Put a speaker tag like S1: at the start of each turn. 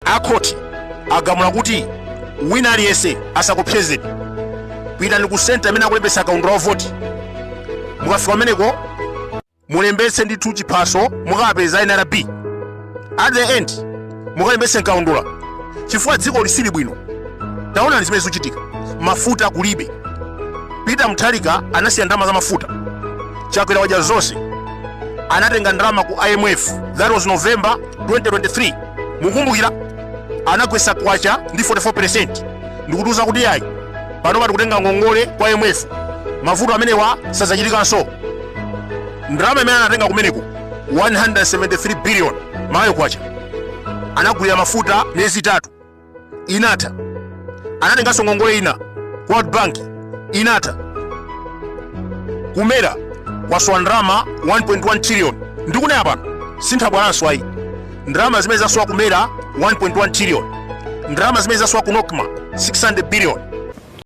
S1: Akhoti agamula kuti wina aliyense asakupsezeni. Pitani ku senta imene akulembetsa kaundula wa voti. Mukafika kumeneko mulembetse ndithu chiphaso, mukapeza NRB. At the end mukalembetse mkaundula, chifukwa dziko lisili bwino. Taonani zimene zikuchitika, mafuta kulibe. Peter Mutharika anasiya ndalama za mafuta, Chakwera wadya zonse. Anatenga ndalama ku IMF, that was November 2023. Mukumbukira anagwetsa kwacha ndi 44% ndikutiuza kuti ayi, pano tikutenga ngongole kwa IMF, mavuto amenewa sadzachitikanso. Ndalama imene anatenga kumeneko, 173 billion Malawi kwacha, anagulira mafuta miyezi 3, inatha. Anatenganso ngongole ina ku World Bank, inatha. Ku MERA kwasowa ndalama 1.1 trillion. Ndikunena pano sinthabwalanso ayi. Ndalama zimene zasowa ku MERA, 1.1 trillion. Ndalama zimene zasowa ku NOCMA, 600 billion.